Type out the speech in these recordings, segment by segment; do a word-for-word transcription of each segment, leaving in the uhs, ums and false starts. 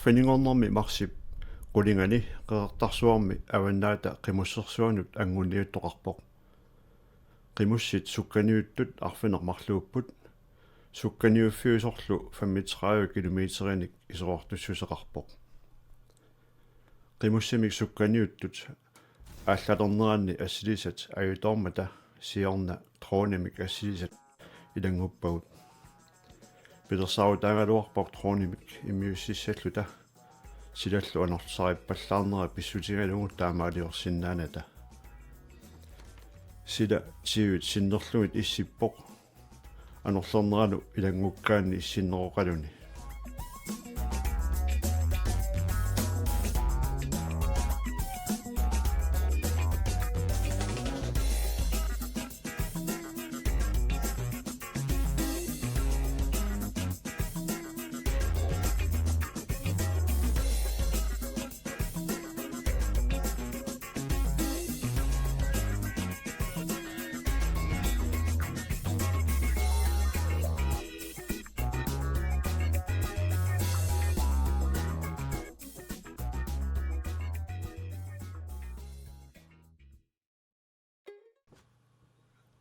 Paninnguarnermi marsip qulingani Qeqertarsuarmi Avannaata Qimussersuanut anguniuttoqarpoq. Qimussit sukkaniuttut arfineq-marluupput, sukkaniuffiusorlu femogtredive kilometerinik isorartussuseqarpoq. Qimussimik sukkaniuttut aallalerneranni assilisat ajutoormata siorna dronemik assilisat ilannguppagut. Pilersaarutaagaluarpoq dronemik immiussissalluta silallu anortusarippallaarnera pissutigalugu taamaaliorsinnaanata. Sila tyvit sinnerlugit issippoq. Anorlernerani ilanngukkaanni issinneroqaluni.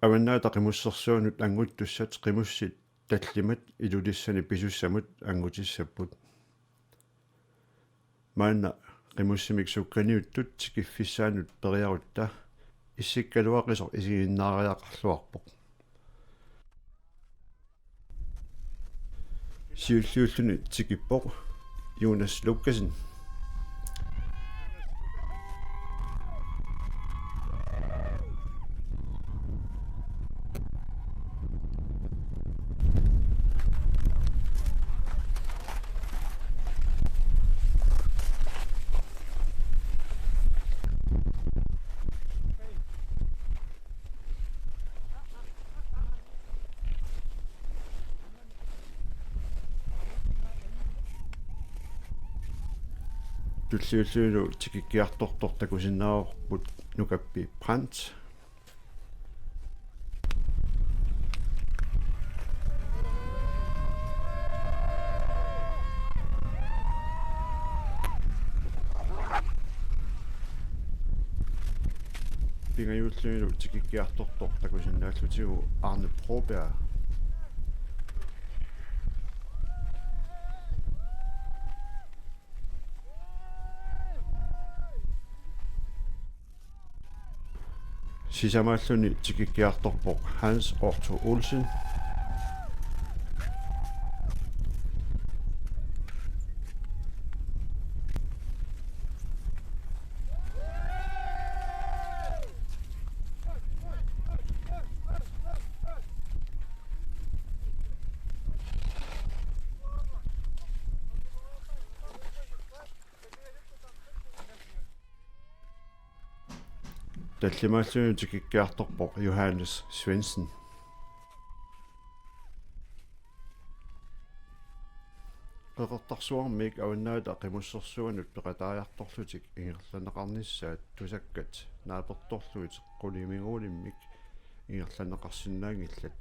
Avannaata Qimussersuanut anguttussat qimussit tallimat Ilulissani pisussamut angutissapput. Maanna qimussimik sukkaniuttut tikiffissaanut periarutta issikkaluaqisoq isiginnaariaqarluarpoq. Siulliulluni tikippoq Jonas Lukassen. Tulliullunilu tikikkiartortoq takusinnaavarput Nukappi Brandt. Pingajuullunilu tikikkiartortoq takusinnaallutigu Arne Broberg. Sisamaalluni tikikkiartorpoq Hans Otto Olsen. Tallimaalluni tikikkiartorpoq Johannes Svendsen. Qeqertarsuarmiit Avannaata Qimussersuanut peqataajartorlutik ingerlanneqarnissaat tusakkat naapertorlugit qulimiguulimmik ingerlanneqarsinnaanngillat.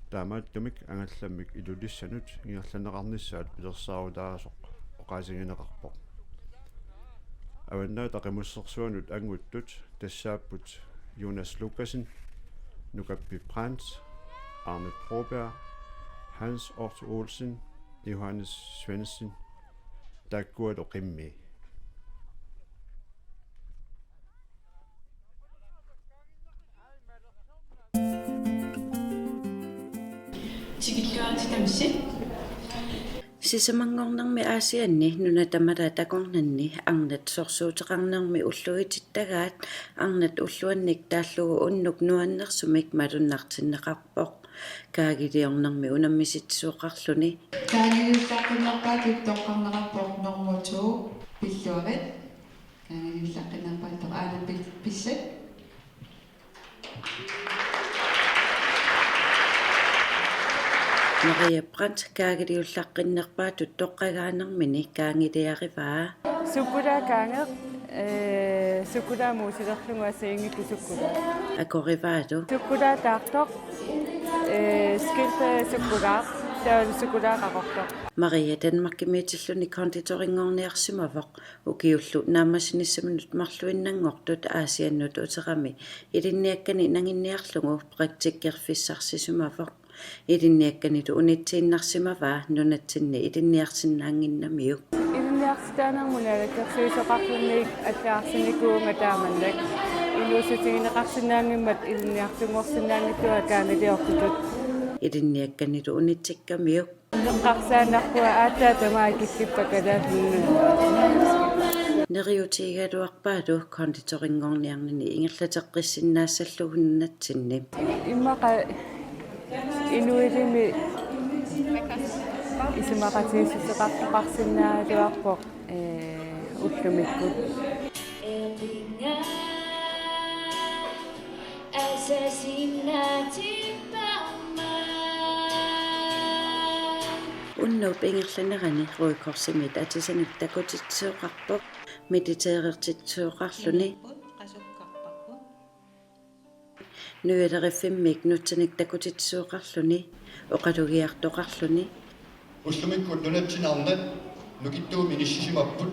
Taamaattumik angallammik Ilulissanut ingerlanneqarnissaat pilersaarutaasoq oqaasigineqarpoq. Avannaata Qimussersuanut anguttut tassaapput Jonas Lukassen, Nukappi Brandt, Arne Broberg, Hans Otto Olsen, Johannes Svendsen, taakkualu qimmii. Tikilluaritsi tamassi. Sisamanngornermi Aasianni nuna tamarmi takornanni arnat sorsuuteqarnermi ulluitittagaat arnat ulluannik taallugu unnuk nuannersumik malunnartinneqarpoq. Kaagiliornermi unammisitsisoqarluni. Kaagiliullaqqinnerpaatut toqqarnerarpoq nummer to, pilluarit. Kaagiliullaqqinnerpaatut aana pil-, pillat. Maria Brandt kaagiliullaqqinnerpaatut toqqagaanermini kaagiliarivaa. Sukkulaat kaangeq, ee, sukkulaat muusilerlugu assigiinngitsut sukkulaat. Akorivaalu. Sukkulaat taartoq, ee, skildpadde sukkulaat. Taava sukulaat qaqortoq. Maria Danmarkimiitilluni konditorinngorniarsimavoq, ukiullu naammassinissaminut marluinnanngortut Aasiannut uterami ilinniakkani nanginniarlugu praktikkerfissarsisimavoq. Ilinniakkanitut unitsiinnarsimavaa nunatsinni ilinniarsinnaannginnamiuk. Ilinniartitaanermut naalakkersuisoqarluni allagarsinikuuvunga taamannak inuussutigineqarsinnaanngimmat ilinniartunngorsinnaanngitsunga kaamiliortutut. Ilinniakkanitut unitsikkamiuk. Eqqarsaannarpunga aatsaat tamaat killippakka taanna. Neriuutigigaluarpaalu konditorinngorniarnini ingerlateqqissinnaassallugu nunatsinni. Immaqa inuilimi isumaqatigiissuteqartoqarsinnaagaluarpoq, ee, ullumikkut. Unnuup ingerlanerani Røde Korsimiit atisanik takutitsisoqarpoq, mediteerertitsisoqarluni. Nujaleriffimmiit nutsanik takutitsisoqarluni, oqalugiartoqarluni. Ullumikkut nunatsinni arnat nukittuumik inissisimapput.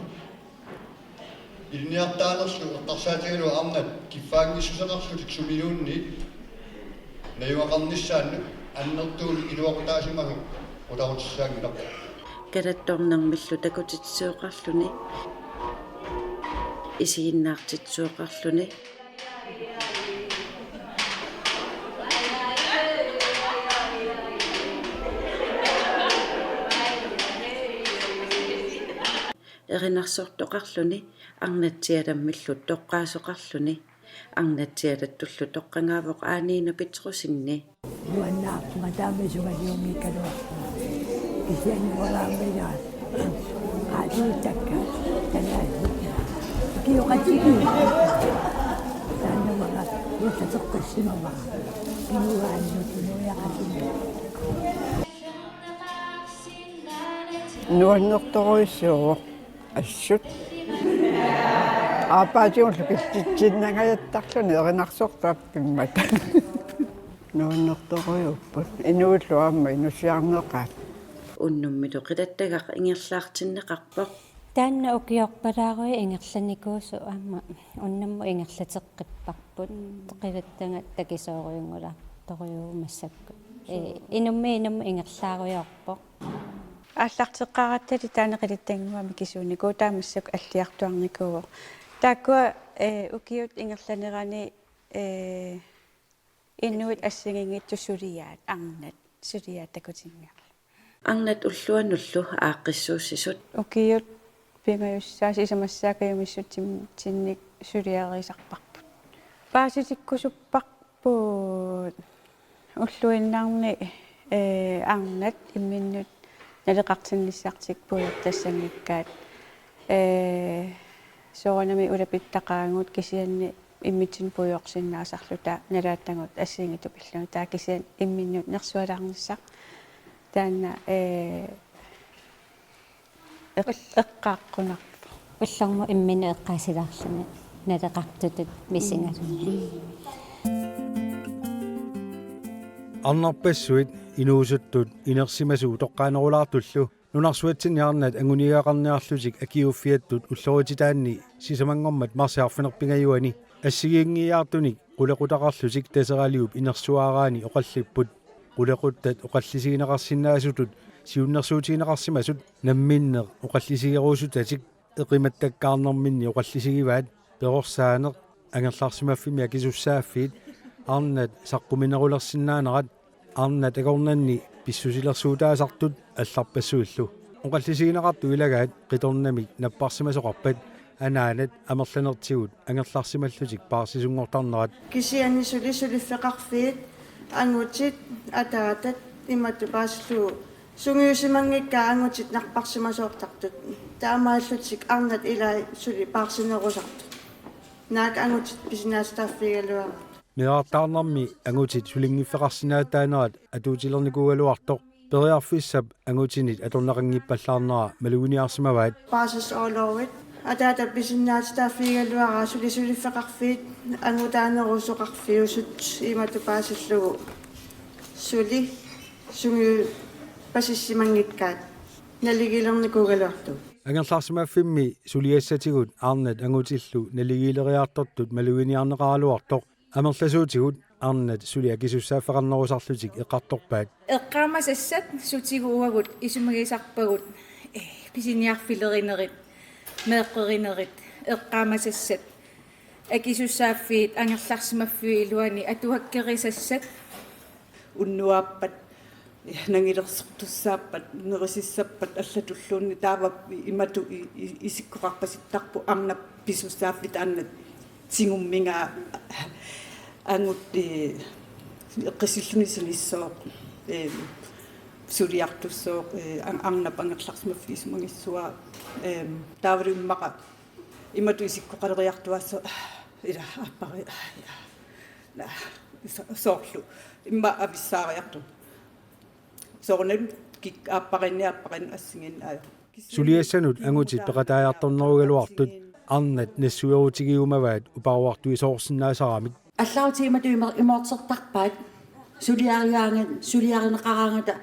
Ilinniartitaanerlu eqqarsaatigalugu arnat kiffaanngissuseqarlutik sumiluunniit najugaqarnissaannut annertuumik iluaqutaasimasoq qularutissaanngilaq. Kalattornermillu takutitsisoqarluni, isiginnaartitsisoqarluni. Erinarsortoqarluni, arnatsialammillu toqqaasoqarluni. Arnatsialattullu toqqagaavoq Aaniina Petrusseni. Nuannaarpunga taama sugaliumiikkaluarpunga. Kisianni uanga aamma ilaat qaatiittakka tanaasi. Kioqatigiit. Taannamanga nuusateqqissimavara. Kinugaannut nuujaqasimma. Nuannertorujussuuvoq. Assut. Aappaatigullu killitsinnangajattarluni erinarsortarpimmat. Nuannertorujuupput. Inuillu aamma inussiarneqaat. Unnummilu qilattagaq ingerlaartinneqarpoq. Taanna ukiorpalaaruit ingerlanikuusoq aamma unnummut ingerlateqqipparput. Qilattaga takisoorujunngulaartorujuuvoq massakkut. Ee, inummit inummut ingerlaarujoorpoq. Aallarteqqaarattali taanna qilattannguami kisuunikuuvoq, taava massakkut alliartuarnikuuvoq. Taakkua, ee, ukiut ingerlaneranni, ee, inuit assigiinngitsut suliaat, arnat, suliaat takutinngiarlugu. Arnat ulluanullu aaqqissuussisut. Ukiut pingajussaasut isumassaakkajumissutsinnik suliarisarparput. Paasitikkusupparput ulluinnarni, ee, arnat imminnut naleqartinnissartik puigortassanngikkaat. Ee, soorunami ulapittaqaagut kisianni immitsinnut puigorsinnaasarluta nalaatagut assigiinngitsut pillugit. Taava kisianni imminnut nersualaarnissaq taanna, ee, eq-, eqqaaqqunarpoq. Ullormut imminut eqqaasilaarluni naleqartutut misigalugit. Arnarpassuit, inuusuttut, inersimasut utoqqaanerulaartullu nunarsuatsinni arnat anguniagaqarniarlutik akiuuffiattut ullorititaanni sisamanngormat marsip arfineq-pingajuanni assigiinngiiaartunik qulequtaqarlutik Taseraliup inersuaraani oqallipput. Qulequttat oqallisigineqarsinnaasutut siunnersuutigineqarsimasut namminneq oqallisigerusutatik eqimattakkaarnerminni oqallisigivaat perorsaaneq, angerlarsimaffimmi akisussaaffiit, arnat saqquminerulersinnaanerat, arnat akornanni pissusilersuutaasartut allarpassuillu. Oqallisigineqartut ilagaat qitornamik napparsimasoqarpat, anaanat amerlanertigut angerlarsimallutik paarsisunngortarnerat. Kisianni suli suliffeqarfiit, angutit, ataatat imatut paasillugu sungiusimanngikkaat angutit napparsimasoortartut. Taamaalillutik arnat ilai suli paarsinerusartut. Naak angutit pisinnaatitaaffigigaluaraat. Meerartaarnermi angutit sulinngiffeqarsinnaatitaanerat atuutilernikuugaluartoq periarfissap angutinit atorneqanngippallaarnera maluginiarsimavaat. Barselssorlovi ataata pisinnaatitaaffigigaluaraa suli suliffeqarfiit angutaanerusoqarfiusut imatut paasillugu suli sungiu-, Pasissimanngikkaat naligiilernikuugaluartut. Angerlarsimaffimmi suliassatigut arnat angutillu naligiileriartortut maluginiarneqaraluartoq amerlasuutigut arnat suli akisussaaffeqarnerusarlutik eqqartorpaat. Eqqaamasassat sutigut uagut isumagisarpagut, eh, pisiniarfilerinerit, meeqqerinerit, eqqaamasassat akisussaaffiit angerlarsimaffiup iluani atuakkerisassat. Unnuaappat, eh, nangilersortussaappat, nerisissappat allatulluunniit taava imatut i-, i-, isikkoqarpasittarpoq arnap pisussaaffiit taanna tigummigaa angut, eh, eqqissilluni sinissooq, eh, suliartussooq, eh, an-, arnap angerlarsimaffik isumagissuaa, eh, taavalu immaqa imatut isikkoqaleriartuaassooq, ila aappari, ila, na, so-, soorlu immaqa avissaariartoq. Soorunami kik-, aappariinni, aappariinni assigiinni, aa. Suliassanut angutit peqataajartornerugaluartut arnat nassuerutigiumavaat uparuartuisoorsinnaasaramik. Allarutigimmat ima-, imaattortarpaat suliariaanga-, suliarineqaraangata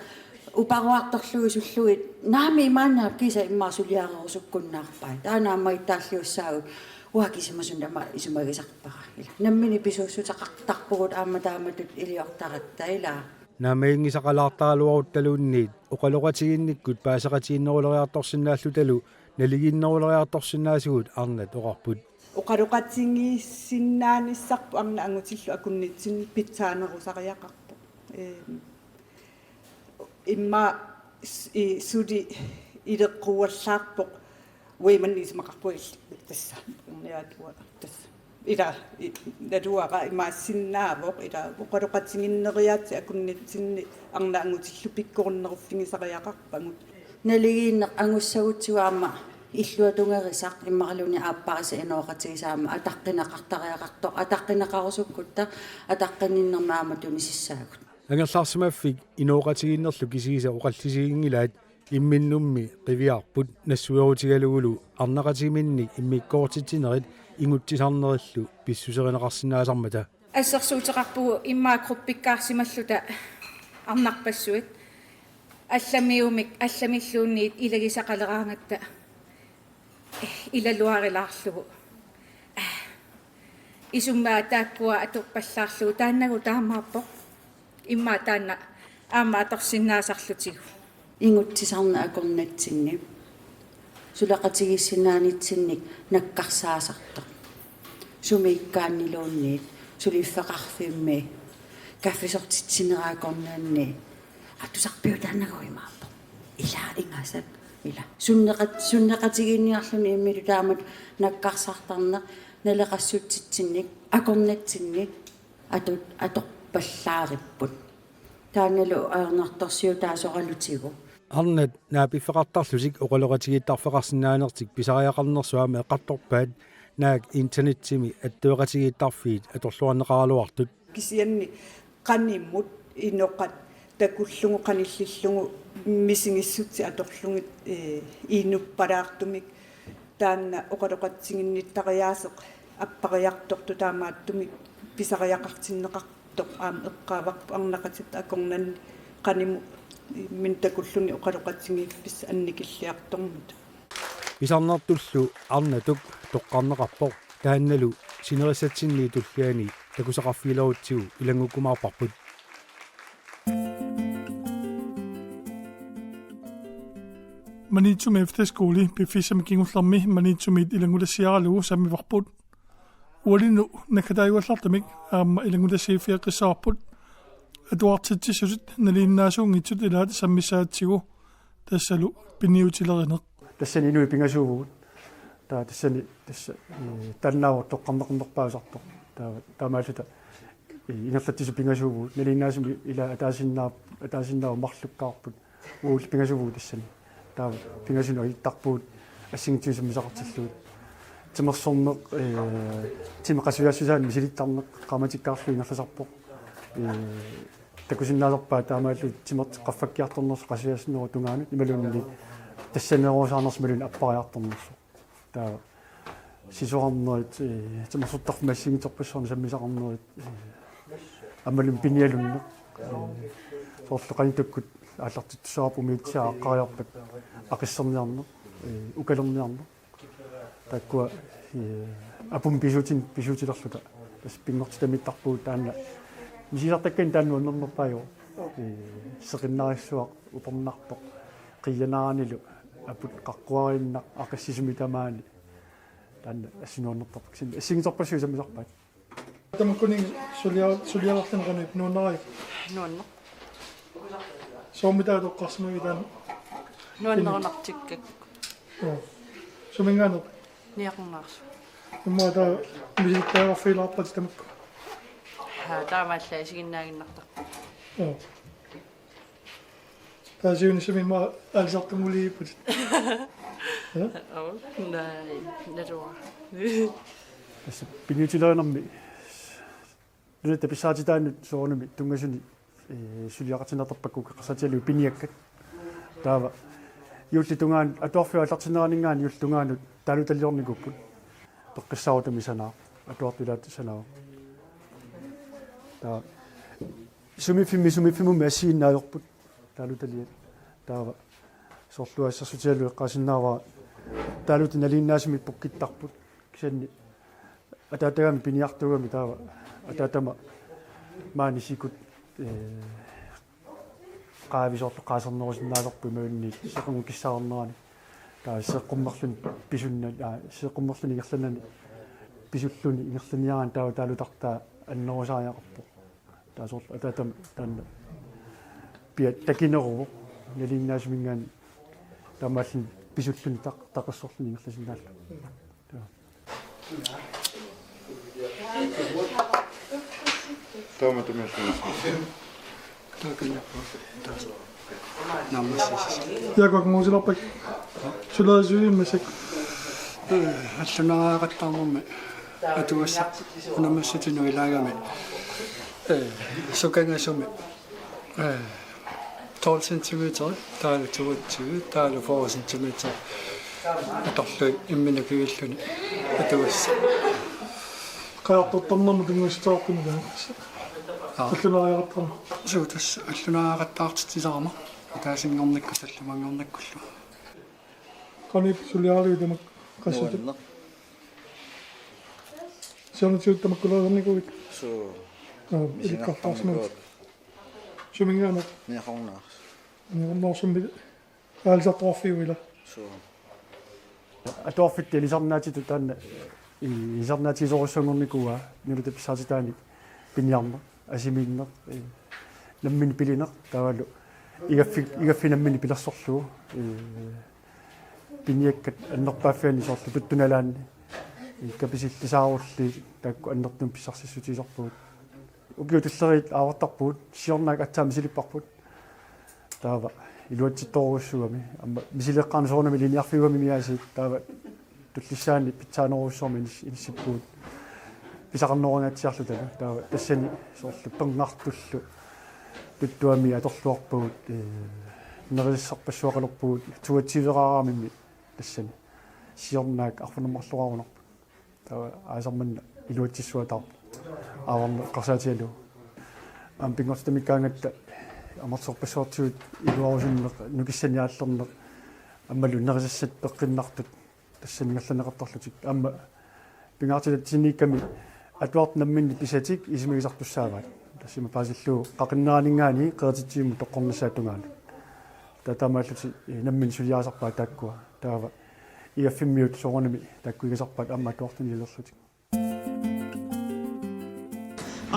uparuartorlugit sullugit, naamik imaannaap kisa immaqa suliarerusukkunnaarpaat. Taanna aamma ittaalliussaagut, uanga kisimasut aamma isumagisarpara. Ila. Nammineq pisuussuteqartarpugut aamma taamatut iliortaratta, ila. Naammaginngisaqalaartaraluaruttaluunniit oqaloqatigiinnikkut paaseqatigiinneruleriartorsinnaallutalu naligiinneruleriartorsinnaasugut arnat oqarput. Oqaloqatigiissinnaanissarput arnat angutillu akunnitsinni pitsaanerusariaqarpoq. Ehm, immaqa s-, i-, suli ileqquallaarpoq. Uimanni isumaqarpunga illit tassa. Niatua tassa. Ila, i-, naluara imaassinnaavoq, ila oqaloqatigiinneriaatsit akunnitsinni arnat angutillu pikkorunneruffigisariaqarpagut. Naligiinneq angussagutsigu aamma illuatungerisaq immaqaluunniit aapparisa inooqatigisaa aamma ataqqineqartariaqartoq, ataqqineqarusukkutta ataqqinninnermik aamma tunisissaagut. Angerlarsimaffik inooqatigiinnerlu kisiisa oqallisiginngilaat. Imminnummi qiviarput nassuerutigalugulu arnaqatigiminnik immikkoortitsinerit ingutsisarnerillu pissuserineqarsinnaasarmata. Assersuuteqarpugut immaqa gruppikkaarsimalluta arnarpassuit. Allamiumik, allamilluunniit ilagisaqaleraangatta ilaluarilaarlugu. Isummaa taakkua atorpallaarlugu taannagu taamaappoq. Immaqa taanna aamma atorsinnaasarlutigu. Ingutsisarneq akornatsinni. Suleqatigiissinnaanitsinnik nakkarsaasartoq. Sumiikkaanniluunniit, suliffeqarfimmi, kaffisortitsinera akornanni. Atusarpiuk taannagu imaappoq. Ila ingasat, ila. Sunneqat-, sunneqatigiinniarluni immilu taamatut nakkarsaartarneq, naleqassutsitsinnik, akornatsinni, atut-, atorpallaaripput. Taannalu ajornartorsiutaasoralutigu. Arnat naapiffeqartarlutik oqaloqatigiittarfeqarsinnaanertik pisariaqarnersoq aamma eqqartorpaat naak internetsimi attueqatigiittarfiit atorluarneqaraluartut. Kisianni qanimut inoqat takullugu qanillillugu misigissutsit atorlugit, eh, inuppalaartumik taanna oqaloqatigiinnittariaaseq appariartortoq taamaattumik pisariaqartinneqartoq aamma eqqaavarput arnaqatitta akornanni qanimut imminut takulluni oqaloqatigiiffissaq annikilliartormat. Pisarnertullu arnatuk toqqarneqarpoq taannalu sinerissatsinniit tulliani takusaqarfigilerutsigu ilanngukkumaarparput. Maniitsumi efterskoli piffissami kingullermi Maniitsumiit ilanngutassiaralugu sammivarput. Ualinnu naggataajugaallartumik aamma ilanngutassiiffigeqqissavarput. Atuartitsissutit nalinginnaasuunngitsut ilaat sammissagatsigu tassalu piniutilerineq. Tassani inuit pingasuuvugut. Taava tassani tassa, eh, taannaavoq toqqarneqarnerpaasartoq. Taava taamaalluta, eh, ingerlatsisut pingasuuvugut. Nalinginnaasumik ila ataasinnaa-, ataasinnaavoq marlukkaarput. Uagut pingasuuvugut tassani. Taava pingasunut ajuttarpugut assigiinngitsunik sammisaqartillugit. Timersorneq, eh, timi qasujaassusaannik misilittarneq qaammatikkaarlugit ingerlasarpoq. Eh, takusinnaasarpaat taamaalillutik timertik qaffakkiartornersut qasujaassuseq tungaanut imaluunniit tassanerusaarnersut imaluunniit appariartornersut. Taava sisorarnerit, eh, timersortarfimmi assigiinngitsorpassuarnik sammisaqarnerit, eh, aammalu pinialunneq, eh, soorlu qanittukkut Aallartittussaavoq umiatsiaq aaqqariarpat aqisserniarneq, ee, ukalerniarneq. Taakkua, ee, apummi pisuutin-, pisuutilerluta. Tassa pinngortitamiittarpugut taanna. Misigisartakkanik taanna nuannernerpaajuvoq. Ee, seqinnarissuaq upernarpoq. Qiianaaranilu aput qaqquariinnaq aqissisumik tamaani. Taanna assi nuannertarpoq. Kisianni assigiinngitsorpassuit sammisarpaat. Tamakkuninnga sulia-, suliarallarneq qanoq ippa, nuannariuk? Nuanneq. Soormitaava toqqarsimavit taanna? Nuannerunartikkakku. Joo. Suminngaanneerpit? Niaqornaarsuk. Immaqa taava misilittagaqarfigilaarpatit tamakku? Haa, taamaallaat isiginnaaginnartarput. Joo. Taava siunissami immaqa aalisartunngorluinnarputit. Ja? Aap, naa, naluara. Tassa piniutilerinermi nunatta pissaatitaanut soorunami tunngasunik, ee, suliaqartinneqartarpakka eqqarsaatigalugu piniakkat. Taava juullip tungaanut, atuarfiup aallartinneraninngaanniit juullip tungaanut taalutaliornikuupput. Peqqissaarutami sanaaq, atuartut ilaat sanaaq. Taava sumiiffimmi, sumiiffimmi assigiinnaavippoq taalutaliat. Taava soorlu assersuutigalugu eqqaasinnaavara taalutit nalinginnaasumik pukkittarput. Kisianni ataatagami piniartuugami taava ataatama maani sikut, ee, qaavi soorlu qaasernerusinnaalerpoq imaluunniit seqernup kissaarnerani. Taava seeqqummerluni pisunnani, aa, seeqqummerluni ingerlanani pisulluni ingerlaniaraanni taava taalutartaa annerusariaqarpoq. Taava soorlu ataatama taanna piat takineruvoq nalinginnaasuminngaanniit taamaalluni pisulluni taq-, taqissorluni ingerlasinnaallugu. Taava. Taama tumiassuusi. Taakaniappa. Taas. Naammassisis. Jaaku, akunngutilaarpakka. Sulerisuusimmassuk. Ee, allunaariaqattaarnermi atugassaq unammissutinut ilaagami. Ee, sukangasumi. Ee, tolv centimeter, taavalu toogtyve, taavalu fyrre centimeter. Atorlugit imminut kingullerni atugassaq. Qajartortarnermut tunngassuteqarpugut. Aa. Allunaariaqattaarneq. Suu, tassa allunaariaqattaartitsisarama. Ataasinngornikkut tallimanngornikkullu. Qanoq ippa suliaralugit tamakku qassitut? Nuanneq. Siornatigut tamakkulereernikuuit? Suu. Aa, ilikkartaarsimavit. Misigaqarnikuuakka. Suminngaanniit? Niaqornaarsuk. Niaqornaarsummi aalisartoqarfiup ila? Suu. Atuarfitta ilisarnaatitut taanna, i-, ilisarnaatigisorujussuanngornikuuaa nunatta pissaatitaanik piniarneq, asimiinneq, ee, nammineq pilineq, taavalu igaffi-, igaffik nammineq pilersorlugu, ee, piniakkat annerpaaffianni soorlu tuttunalaanni, ee, kapisillisaarulliit taakku annertuumik pissarsissutigisarpagut. Ukiut tulleriit aavartarpugut, siornaak aatsaat misilipparput. Taava iluatsittorujussuugami, aamma misileqqaarneq soorunami ilinniarfiugamimi aasiit, taava tullissaani pitsaanerujussuarmik inis-, inissippugut pisaqarnerungaatsiarlutalu. Taava tassani soorlu pernartullu tuttuami atorluarpagut, ee, nerisassarpassuaqalerpugut, toogtyveraarami tassani siornaak arfineq-marloriarunarpoq. Taava aasaq manna iluatsissuataarpoq. Aavarneq eqqarsaatigalugu. Aamma pinngortitamiikkaangatta amerlasoorpassuartigut iluarusunneq, nukissanik aallerneq, aammalu nerisassat peqqinnartut tassani ingerlanneqartarlutik. Aamma pingaartitatsiniikkami atuartut namminneq pisatik isummagisartussaavaat. Tassa ima paasillugu qaqinneraninngaanniit qerititsivimmut toqqornissaata tungaanut. Taava taamaallutik, ee, namminneq suliarisarpaat taakkua. Taava igaffimmiut soorunami taakku igasarpaat aamma atuartut nialerlutik.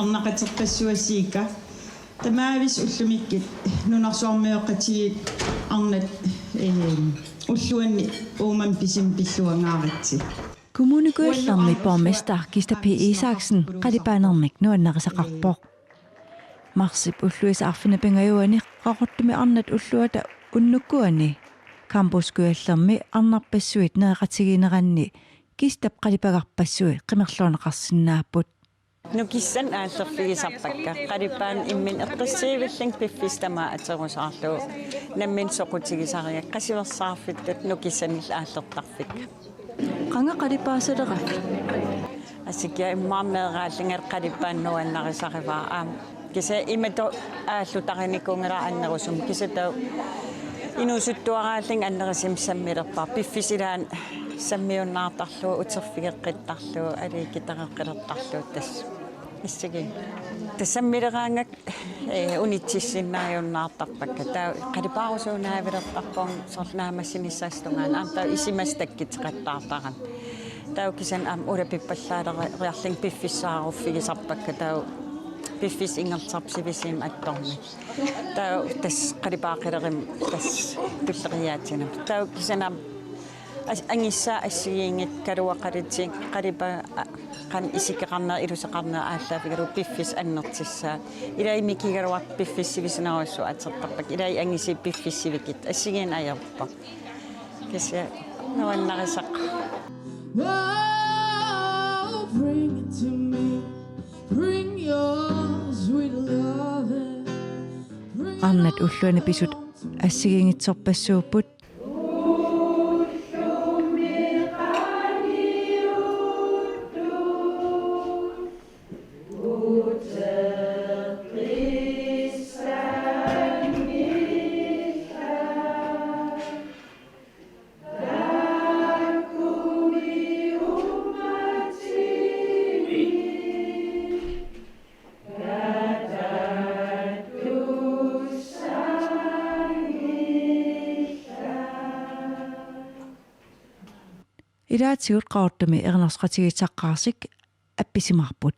Arnaqaterpassuasiikka. Tamaavimmik ullumikkut nunarsuarmioqatigiit arnat, ee, ulluanni uumami pisimik pilluangaaritsi. Kommune Kujallermi borgmester Kista P. Isaksen qalipaanermik nuannarisaqarpoq. Marsip ulluisa arfineq-pingajuani Qaqortumi arnat ulluata unnukkuani Campus Kujallermi arnarpassuit nereqatigiinneranni Kistap qalipagarpassui qimerluarneqarsinnaapput. Nukissanik aallerfigisarpakka. Qalipaat imminut eqqissiivillunga piffissaq tamaat aterusaarlugu. Nammineq soqutigisariga qasuersaarfittut nukissanillu aallertarfikka. Qanga qalipaasalerakkit? Asikka immaqa meeraallunga qalipaat nuannarisarivara aamma Kisianni imatut aallutarinikuunngilara annerusumik. Kisianni taava inuusuttuaraallunga annerusumik sammilerpara. Piffissap ilaani sammiunnaartarlugu uterfigeqqittarlugu aliikkutareqqilertarlugu tassa. Assigiinngi. Tassa sammileraangakku, eh, unitsissinnaajunnaartarpakka. Taava qalipaarusuunnaavilertarpunga soorlu naammassinissaata tungaanut. Aamma taava isumasut takkuteqattaartarami. Taava kisianni aamma ulapippallaaleriarlunga piffissaaruffigisarpakka taava piffissap ingerlatsisarput sivisuumik attormat. Taava tassa qalipaaqqilerimmata tassa tulleriiaatinnagu. Taava kisianni aamma as-, angissaat assigiinngikkaluaqalutik qalipaat a-, qanoq isikkoqarneq iluseqarneq aallaavigalugu piffissaq annertussaavoq. Ilai mikigaluartut piffissaq sivisunerujussuaq atortarpakka. Ilai angisuut piffissaq sivikitsut. Assigiinngitsunik ajorpoq. Kisianni nuannarisaqaaq. Oh, bring it to me. Bring your sweet love. Arnat ulluanut pisut assigiinngitsorpassuupput. Ilaatigut Qaqortumi erinarsoqatigiissaqqaarsik appisimaarput.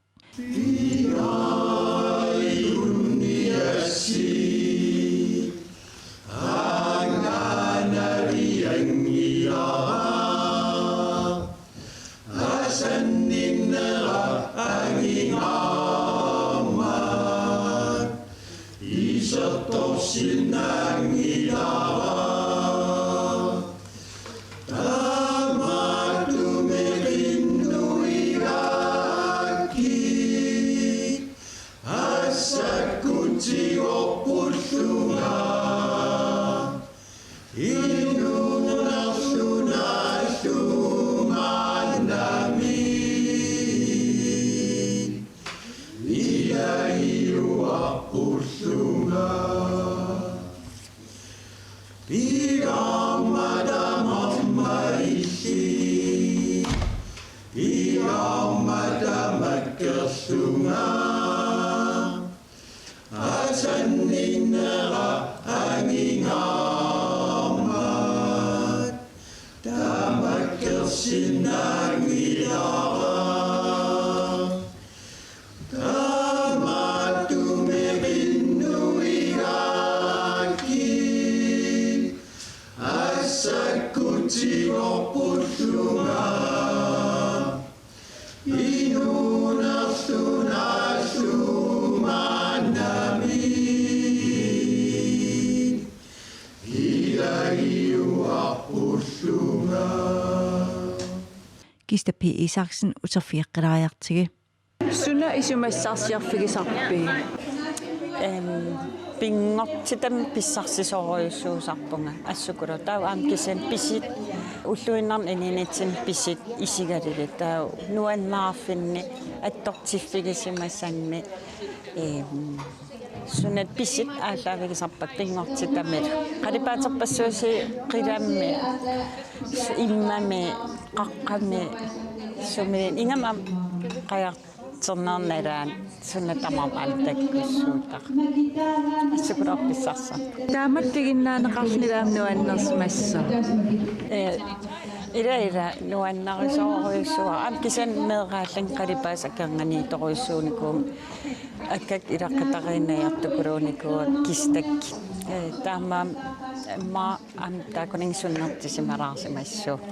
Kista P. Isaksen uterfigeqqilaariartigu. Suna isumassarsiorfigisarpit? Em, pinngortitami pissarsisorujussuusarpunga assukulu. Taava aamma kisianni pisut ulluinnarni inuunitsinni pisut isigalugit. Taava nuannaarfinni attortiffigisimasanni, em, suna pisut aallaavigisarpakka pinngortitamilu. Qalipaaterpassuusi qilammi, immami, qaqqami, sumiluunniit ingammik aamma qajartorneq nalaani suna tamarmi aamma takkussuuttara. Assukuluarpoq pissarsisoq. Taamatut piginnaaneqarluni aamma nuannersimasoq. Eh, ila ila nuannarisorujussuuara. Aamma kisianni meeraallunga qalipaasut akornanniittorujussuunikuummata. Akkakkut ilaqqutariinnajartukuluunikuuakka kistakki. Eh, taamaammat aamma taakkunannga sunnertisimalaarsimassuunga.